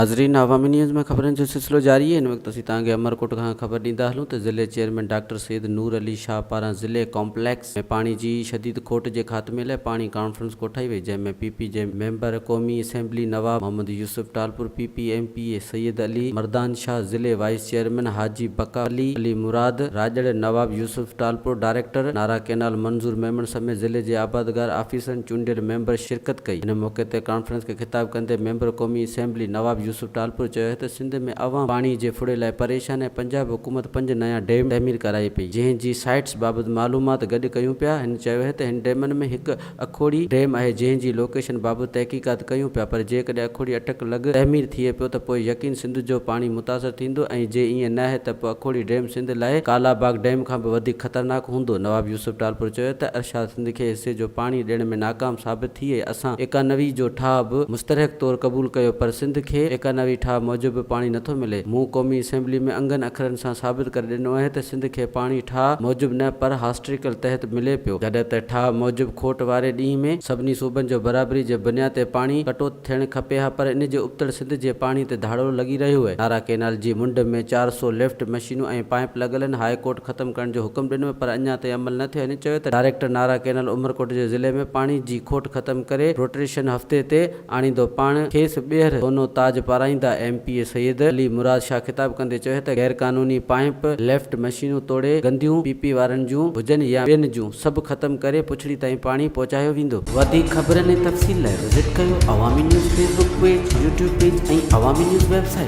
ناظرين عوامي نيوز ۾ خبرن جو سلسلو جاري آهي هن وقت اسين توهان کي عمرڪوٽ کان خبر ڏيندا هلون ته ضلعي چيئرمين ڊاڪٽر سيد نور علي شاهه پاران ضلعي ڪامپليڪس ۾ پاڻي جي شديد کوٽ جي خاتمي لاء پاڻي ڪانفرنس ڪوٺائي وئي جنهن ۾ پي پي جي ميمبر قومي assembly Nawab Muhammad Yousuf Talpur P P M P A Syed Ali Mardan Shah ضلعي وائيس چيئرمين حاجي بقا علي علي مراد راڄڙ نواب يوسف ٽالپر ڊائريڪٽر نارا ڪينال منظور ميمڻ سميت ضلعي جي آبادگار آفيسرن چونڊيل ميمبر شرڪت ڪئي ان موقعي تي ڪانفرنس کي خطاب ڪندي ميمبر قومي اسيمبلي نواب يوسف ٽالپر چيو ته سنڌ ۾ عوام پاڻي جي ڦڙي لاء پريشان ۽ پنجاب حڪومت پنج نيان ڊيم تعمير ڪرائي پئي جنهن جي سائيٽس بابت معلومات گڏ ڪيون پيا هن چيو ته هن ڊيمن ۾ هڪ اکوڙي ڊيم آهي جنهن جي لوڪيشن بابت تحقيقات ڪيون پيا پر جيڪڏهن اکوڙي اٽڪ لڳ تعمير ٿئي پيو ته پوء يقين سنڌ جو پاڻي متاثر ٿيندو ۽ جي ائين ناهي ته پوء اکوڙي ڊيم سنڌ لاء ڪالا باغ ڊيم کان به وڌيڪ خطرناڪ هوندو نواب يوسف ٽالپر چيو ته ارشاد سنڌ کي حصي جو پاڻي ڏيڻ ۾ ناڪام ثابت ٿي ۽ اسان ايڪانوي جو ٺاهه به مستحق طور قبول ڪيو پر سنڌ کي ايڪانوي ٺاهه موجب به پاڻي نٿو ملي. مون قومي اسيمبلي ۾ انگن اکرن سان ثابت ڪري ڏنو آهي ته سنڌ کي پاڻي ٺاهه موجب نه پر هاسٽريڪل تحت ملي پيو. جڏهن ته ٺاهه موجب کوٽ واري ڏينهن ۾ سڀني صوبن جو برابري جي بنياد تي پاڻي ڪٽوت ٿيڻ کپي ها پر ان جي ابتڙ سنڌ جي پاڻي تي ڌاڙو لڳي رهيو اهي. نارا ڪينال جي منڍ ۾ 400 لفٽ مشينون ۽ پائيپ لڳل آهن، هاء ڪورٽ ختم ڪرڻ جو حڪم ڏنو پر اڃا تائين عمل نه ٿيو. هن چيو ته ڊائريڪٽر نارا ڪينال عمرڪوٽ جي ضلعي ۾ پاڻي جي کوٽ ختم ڪري روٽريشن هفتي تي آڻيندو پاڻ کيس ٻيهر سونو تاج پارائيندا. M P A Syed Ali Murad Shah خطاب ڪندي چيو ته غيرقانوني پائيپ لفٽ مشينون توڙي گنديون پي پي وارن جون هجن يا ٻين جون سڀ ختم ڪري پڇڙي تائين پاڻي پهچايو ويندو. وڌيڪ خبرن ۽ تفصيل لاء وزٽ ڪيو Awami news Facebook page, YouTube page ۽ Awami news website.